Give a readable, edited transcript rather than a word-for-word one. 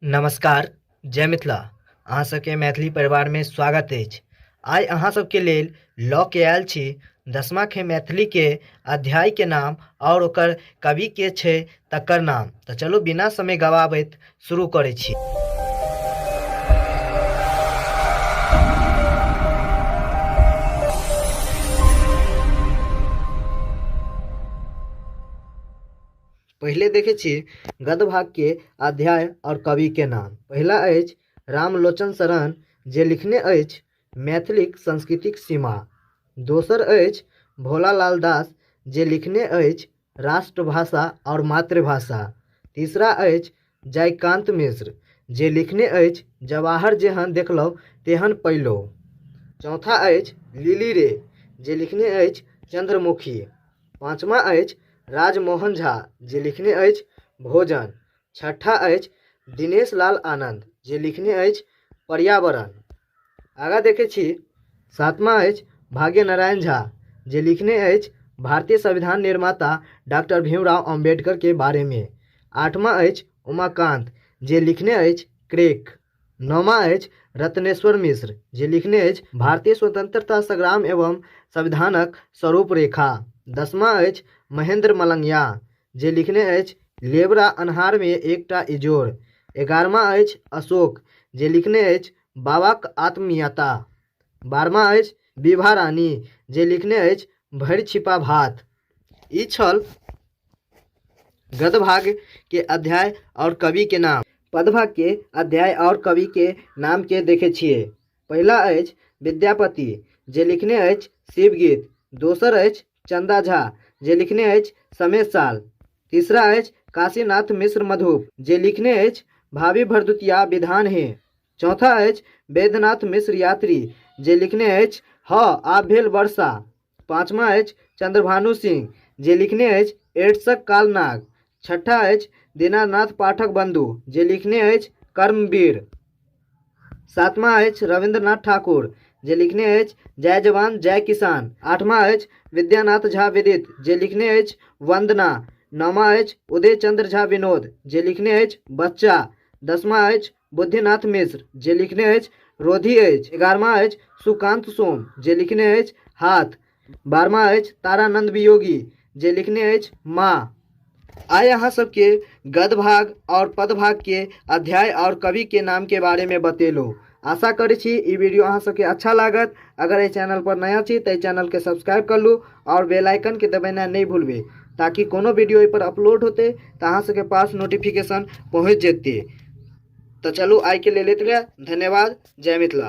नमस्कार, जय मिथिला। अहाँ सबके मैथिली परिवारमे स्वागत अछि। आइ अहाँ सबके लेल लऽ के आयल छी दसमा के मैथिलीके अध्यायके नाम आओर ओकर कवि के छै तकर नाम। तऽ चलू बिना समय गवाबैत शुरू करै छी। पहिले देखै छी गद्य भागके अध्याय आओर कविके नाम। पहिला अछि रामलोचन शरण जे लिखने अछि मैथिलीक सांस्कृतिक सीमा। दोसर अछि भोलालाल दास जे लिखने अछि राष्ट्रभाषा आओर मातृभाषा। तीसरा अछि जयकान्त मिश्र जे लिखने अछि जवाहर जेहन देखलहुँ तेहन पयलहुँ। चौथा अछि लिली रे जे लिखने अछि चन्द्रमुखी। पाँचमा अछि राजमोहन झा जे लिखने अछि भोजन। छठा अछि दिनेश लाल आनन्द जे लिखने अछि पर्यावरण। आगाँ देखै छी सातमा अछि भाग्यनारायण झा जे लिखने अछि भारतीय संविधान निर्माता डॉक्टर भीमराव अम्बेडकर के बारेमे। आठमा अछि उमाकान्त जे लिखने अछि क्रेक। नौमा अछि रत्नेश्वर मिश्र जे लिखने अछि भारतीय स्वतंत्रता संग्राम एवं संविधानक स्वरूप रेखा। दसमा अछि महेंद्र मलंगिया जे लिखने अछि लेबरा अन्हारमे एकटा इजोर। 11वां अछि अशोक जे लिखने अछि बाबाक आत्मीयता। 12वां अछि विभा रानी जे लिखने अछि भरि छिपा भात। ई छल गद्य भाग के अध्याय और कवि के नाम। पद भाग के अध्याय और कवि के नाम के देखे छियै। पहिला अछि विद्यापति जे लिखने अछि शिवगीत। दोसर अछि चंदा झा जे लिखने अछि समेत साल। तीसरा अछि काशीनाथ मिश्र मधुप जे लिखने अछि भावी भरदुतिया विधान हे। चौथा अछि वैद्यनाथ मिश्र यात्री जे लिखने अछि ह आब भेल वर्षा। पाँचमा अछि चंद्रभानु सिंह जे लिखने अछि एड्सक कालनाग। छठा अछि दीनानाथ पाठक बंधु जे लिखने अछि कर्मवीर। सातमा अछि रविन्द्रनाथ ठाकुर जे लिखने अछि जय जवान जय किसान। आठमा अछि विद्यानाथ झा विदित जे लिखने अछि वंदना। नौमा अछि उदय चंद्र झा विनोद जे लिखने अछि बच्चा। दसमा अछि बुद्धिनाथ मिश्र जे लिखने अछि रोधी अछि। 11वां अछि सुकांत सोम जे लिखने अछि हाथ। 12वां अछि तारानंद वियोगी जे लिखने अछि माँ। आइ अहाँ सबके गद्य भाग और पद भाग के अध्याय और कवि के नाम के बारे में बतेलहुँ। आशा करै छी ई वीडियो अहाँ सबके अच्छा लागत। अगर एहि चैनल पर नया छी तऽ एहि चैनल के सब्सक्राइब कर लू और बेल आइकन के दबेनाइ नहि भूलबै ताकि कोनो वीडियो एहि पर अपलोड होते तऽ अहाँ सबके पास नोटिफिकेशन पहुँच जेतै। तऽ चलू आइ के लेल एतबे। धन्यवाद। जय मिथिला।